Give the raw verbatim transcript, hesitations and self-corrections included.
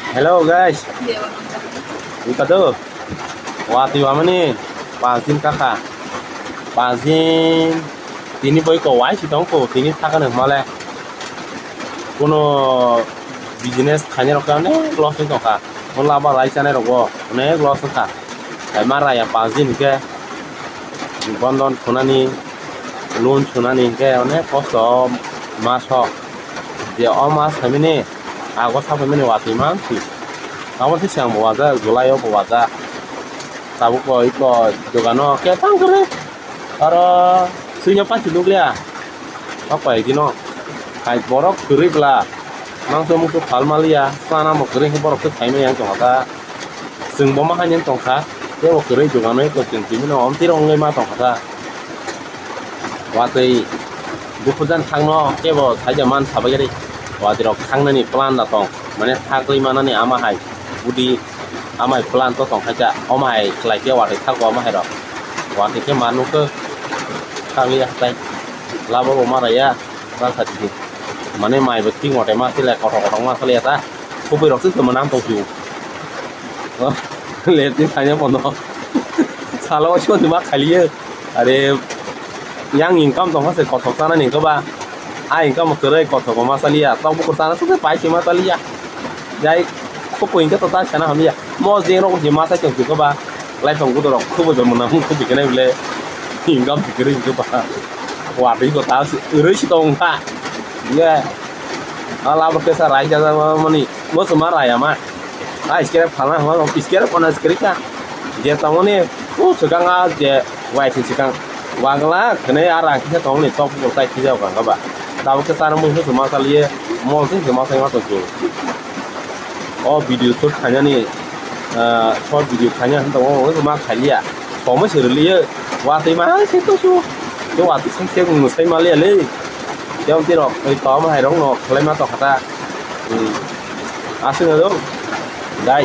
Hello guys, wngkha do? Watwi wamani panch din kakha. Panch din tini boi ko waisi tongkho, tini thakani hwnmale. Kuno business khainai rok khe onek loss wng tongkha. Ola ba rai chanai rok bo onek loss wngkha. Hai ma raya panch din hwnkhe bondon khunani, loan sunani hwnkhe onek kosto o maso. Je o mas phaimani, ago sa phaimani watwi manswi. Abo se siang bo wajak, July o bo wajak. Tabuk bo iko dogano khe tang kwrwi. Aro swino pachi nukliya. O koi dino. Hai borok kwrwi bwla. Mangso mungso phal maliya. Chana mo kwrwi khe borok khe khaimani yang tongkha. Chwng bo ma haino tongkha. Tei bo kwrwi dogano iko chwng twi mano. Omtwi rok wngwi ma tongkha. Watwi buphurjani thangno kebo saija man sabaigari. Watwi rok thangnani plan da tong. Mane thagwi manani ama hai. Budi ama hai plan to tongkhaikha. Oma hai khlaikhe watwi thago ama hai rok. Watwi khe ma nukho. Thagwi hatai. Labo bo ma raya. Rasa tiki. Mane mai bo thik mote ma sile kothok kothok ma saliya ta. Khupui rok se tongma nang tong sio. Let ni thanya pono. Salo sio ni ma khaliye. Are yang income tong se kothok sana ni ko ba. A income kwrwi kothok ma saliya. Tok bukur sana se pai se ma saliya. Jai khupui ke to ta sana hamya. Mo je rok je ma sa tong ko ba. Lai tong ko rok khupui be mona khupui ke nai le. Income kwrwi ko ba. Wa ri ko ta se roi si tong kha. Ye. Ala bo kesa rai ja mani. Mo se ma raya ma. A iskere phalna hama, iskere kona iskere ka. Je tongoni, o swkang a je wai se swkang. Wangla khene a rang kisa tongoni tok bo tai kisa wangla ba. Tabuk khe tara mui se ma saliye, mol se ma sai ma to. O video shoot khainani, ah, short video khaina hinta o ma khaiya. Tongma se rwliyo, watwi ma se to su. Ke watwi se se mung sai ma le le. Yang tiro, oi toma hai rong no khlai ma to khata. Hmm. Aswk no dong. Dai.